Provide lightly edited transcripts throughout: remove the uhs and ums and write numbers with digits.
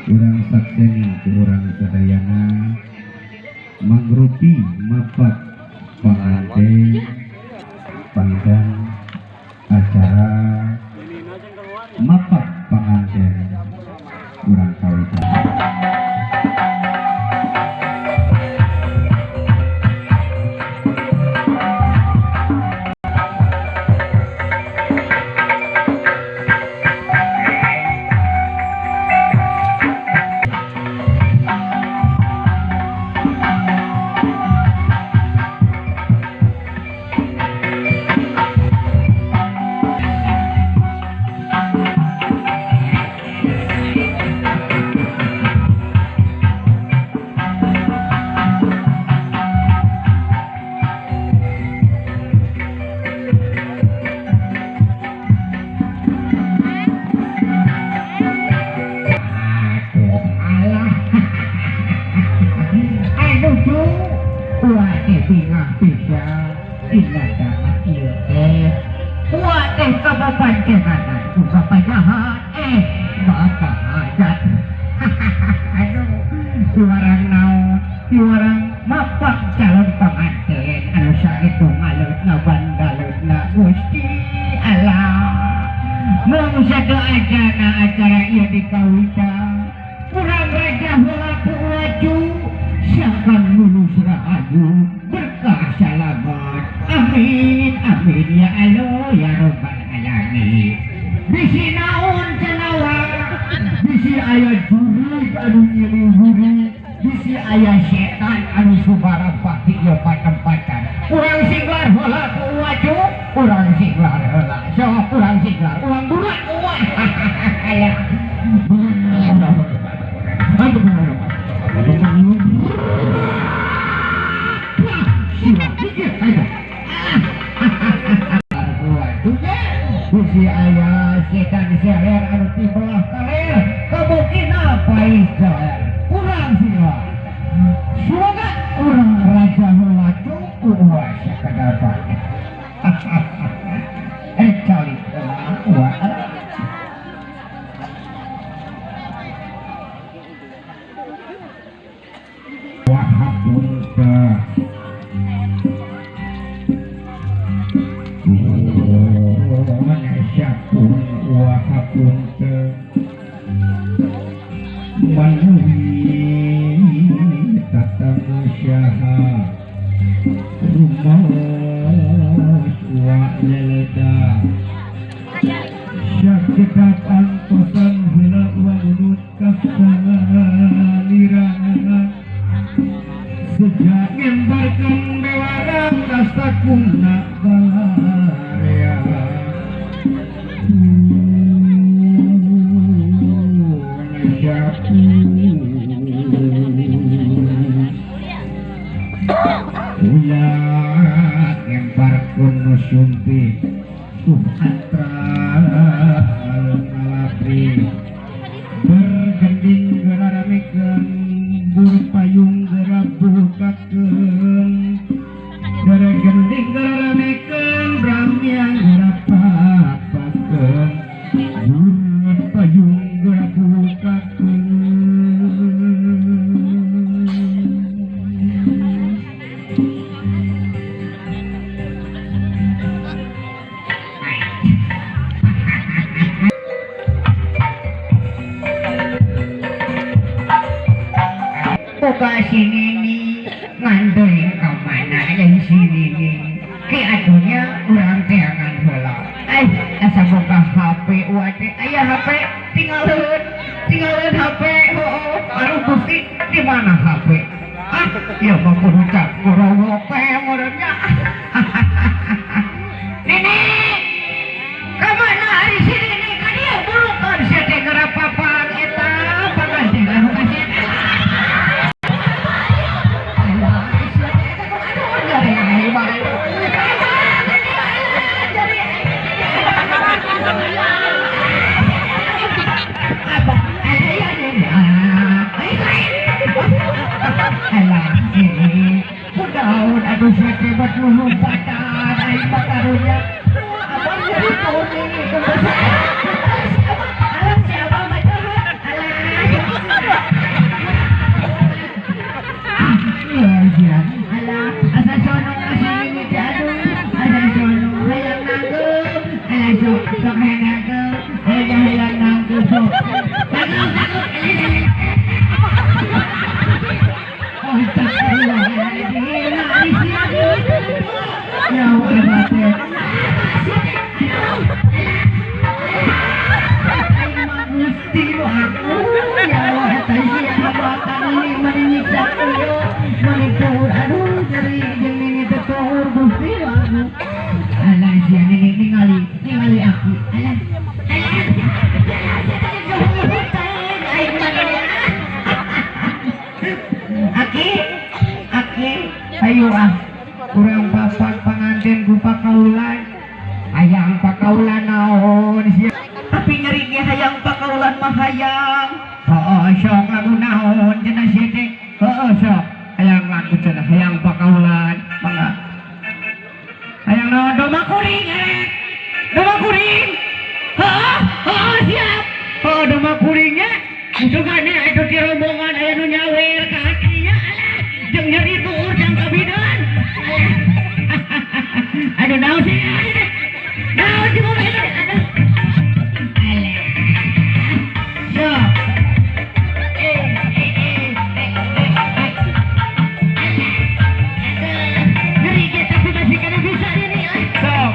Urang sakseni ku urang sadayana mangrupi mapak panganten pandan acara mapak panganten urang kawitan. Gusti nu aku ya Allah eta sia kabuatan ini mani nyiksa ieu mani tuur aduh nyeri jeung nini teh tuur Gusti nu aku. Alah sia nini ningali ningali aku. Alah Aki aki ayo ah kurang papak panganten ku pakaulan hayang pakaulan naon sia tapi nyeri ge hayang pakaulan mah hayang heuh sok lagu naon cenah sia teh heuh sok hayang lagu cenah hayang pakaulan mangga hayang naon domba kuring domba kuring heuh heuh siap heuh domba kuring nya sugane atuh ti rombongan aya nu nyawer ka akinya alah jeung nyeri tuur jang kabidan aduh naon sih naon sih aduh alah sok nyeri ge tapi masih kada bisa ini sok.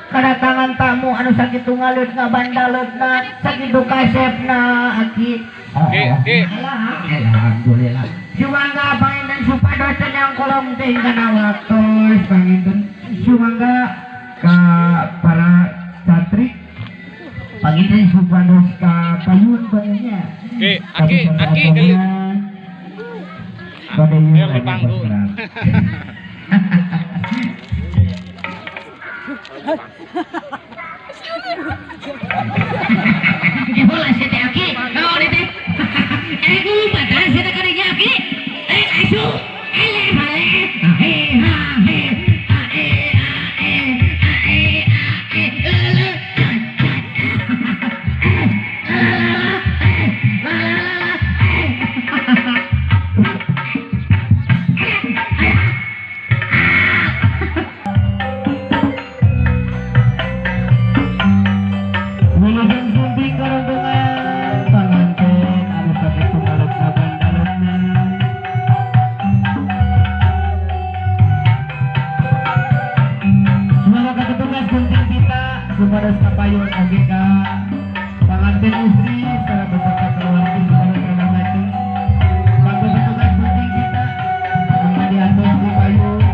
Kedatangan tamu anu sakitu ngaleut ngabandaleutna, sakitu kasepna, aki. Ki, ki. Alhamdulillah. Sumangga panginten supados yang kolong teh kana waktos panginten. Sumangga ka para catrik panginten supados ka payun panginnya. Ki, aki, aki kali. Ayo ke panggung. Bola si teh aki, naon itu? Eh lumpatan si teh kadinya aki. Eh asu, ele hale, he ha he, a e a e a e a e le le. Wilujeng sumping karombongan panganten anu sakitu ngalukna bandalutna. Sumangga kaketugas gunting pita supados kapayun oge ka panganten istri sareng beserta keluarga supados sada lajeng. Mangga petugas gunting pita mangga diatos di payun.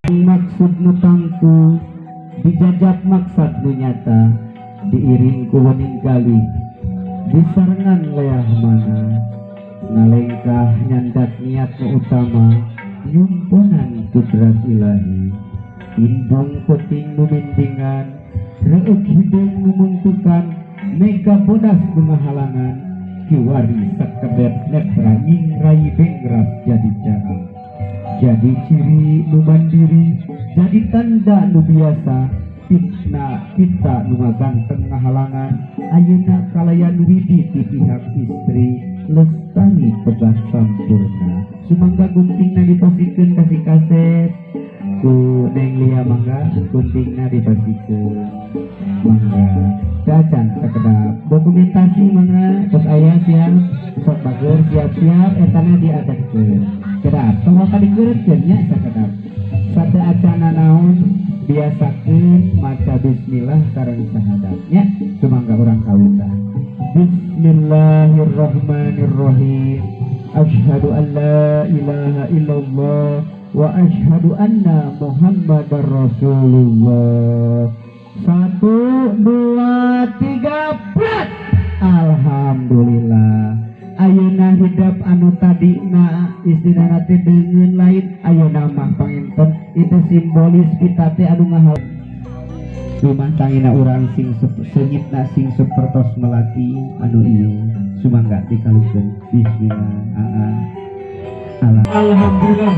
Maksud nu tangtu dijajab maksad nu nyata diiring ku wening galih disarengan leah mana ngalengkah nyandak niat nu utama nyumponan kudrat ilahi indung peuting nu mindingan reueuk hideung nu mungtukan mega bodas nu ngahalangan kiwari sakedep netra nyingrai bengras jadi cara jadi ciri nu mandiri jadi tanda nu biasa fitnah kita nu ngaganteng ngahalangan ayeuna kalayan widi ti pihak istri lestari pegat sampurna. Sumangga guntingna dipasikeun ka si kaset ku Neng Lia, mangga guntingna dipasikeun mangga cacan sakedap dokumentasi mangga tos aya siap sok bager siap-siap etana diadatkeun kedap tong ka dikeureutkeun nya sakedap sate acana naon biasakeun maca bismillah sareng syahadat nya. Sumangga urang kawitan. Bismillahirrahmanirrahim. Asyhadu an la ilaha illallah wa asyhadu anna Muhammadar Rasulullah. 1 2 3 4. Alhamdulillah. Ayeuna hidap anu tadina istilahna teh deungeun lain ayeuna mah panginten itu simbolis kita teh anu ngahal rumah tangina urang sing seungitna sing sapertos melati anu ieu. Sumangga dikalungkeun. Bismillah. Aa. Alhamdulillah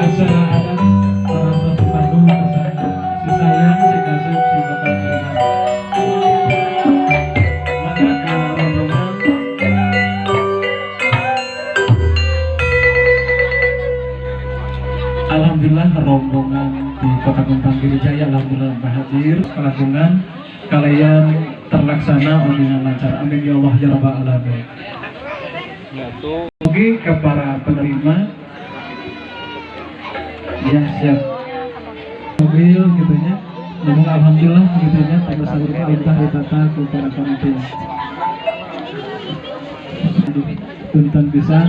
acara adat parantos panggung si sayang si kasep si bapak terima. Maka ke rombongan alhamdulillah rombongan di Kota Kuntang Girijaya alhamdulillah hadir pelagungan kalian terlaksana dengan lancar. Amin ya Allah ya rabbal alamin. Oke ke para penerima ya siap mobil gitunya, namun alhamdulillah gitunya pada saat perintah ditata ke para panitia punten pisan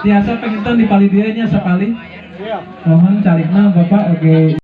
tiasa penginten di palidianya sekali mohon carikna bapak oke.